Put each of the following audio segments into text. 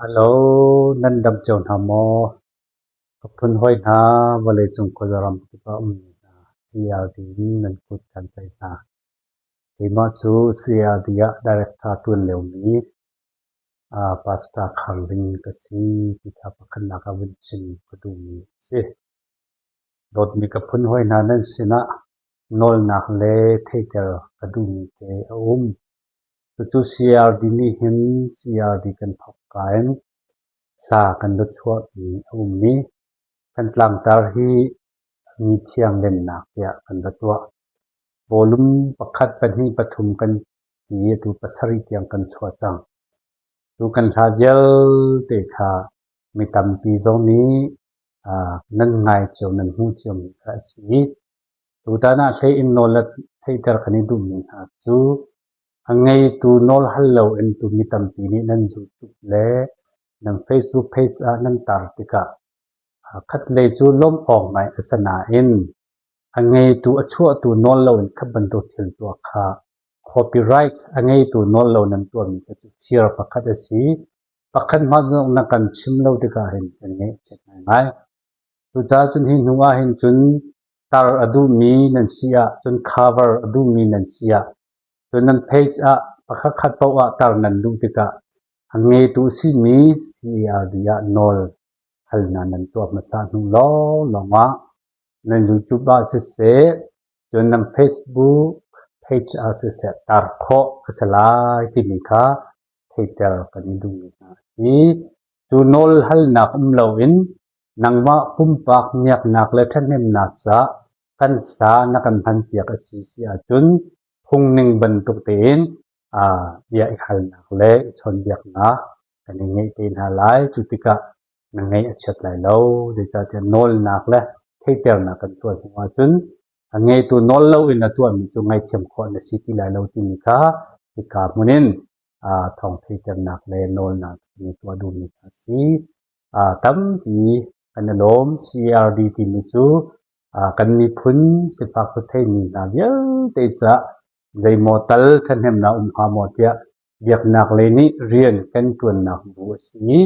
Hello, nan dam cio hna maw? Ka phun hawi hna, vawleicung khuazaram kip ah ummi hna, CRD in nan kut kan tlaih hna. Keimah cu CRD ah director ṭuan liomi Pastor Khar Ling ka si ti kha pakhatnak ah vun chim ka duhmi a si. Dawtmi ka phun hawi hna nan sinah nawlnak le theihter ka duhmi te a um. Cucu CRD nih hin CRD kan thawkka in hla kan ra chuahmi a um i kan tlangtar hi mi thiang lennak tiah kan ra tuah. Bawlum pakhat, pahnih, pathum kan ti i atu pasarih tiang kan chuah cang. Cu kan hla vialte kha mi tampi zong nih nan ngai cio, nan hmuh ciomi kha a si. Tutan ah hlei in nawl le theihter kan i duhmi hna cu a ngeitu nawl hal loin tu mi tampi nih nan YouTube le nan Facebook page ah nan tar tikah khatlei cu lawmh awk ngai a si nain a ngeitu a chuahtu nawl loin khat bantuk thil tuah kha copyright a ngeitu nawl lo nan tuahmi kha cu thir pakhat a si. Pakhat hmanh zong na kan chim lo tikah hin kan ngaih a chiat ngaingai. Cucaah cun hi hnu ah hin cun tar a duhmi nan si ah cun cover a duhmi nan si ah cun nan page ah pakhat khat paoh ah tar nan duh tikah a ngeitu simi CARD ah nawl halnak nan tuah hmasa hnu lawnglawng ah nan YouTube ah siseh cun nan Facebook page ah siseh tar khawh a si lai timi kha theihter kan i duhmi hna a si. Cu nawl halnak um loin nangmah pumpak miaknak le ṭhahnemnak caah kan hla na kan hmanpiak a si si ahcun phungning bantuk tein bia i halnak le i chawnhbiaknak kan i ngeih te hna lai. Cu tikah na ngaih a chiat lai lo. Zeicahtiah nawlnak le theihternak kan tuah hnu ahcun a ngeitu nawl loin a tuahmi cu ngaihthiam khawh na si ti lai lo timi kha hika hmun in thawng theihternak le nawlnak kan i tuah duhmi kha a si. Tampi kan i lawm. CRD timi cu kan miphun sifak retheimi hna vialte caah zeimaw tal ṭhahnemnak um hnga maw tiah biaknak lei nih rian kan ṭuannak bu a si i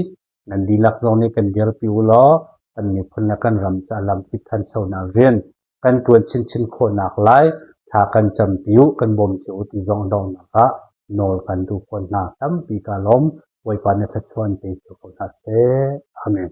nan dihlak zong nih kan dirpi u law kan miphun le kan ram caah lamkip ṭhanchonak rian kan ṭuan chinchin khawhnak lai thla kan campi u, kan bawm cio u ti zong donghnak ah nawl kan duh fawn hna. Tampi kaa lawm. Bawipa nih thluachuah in pe cio ko hna seh. Amen.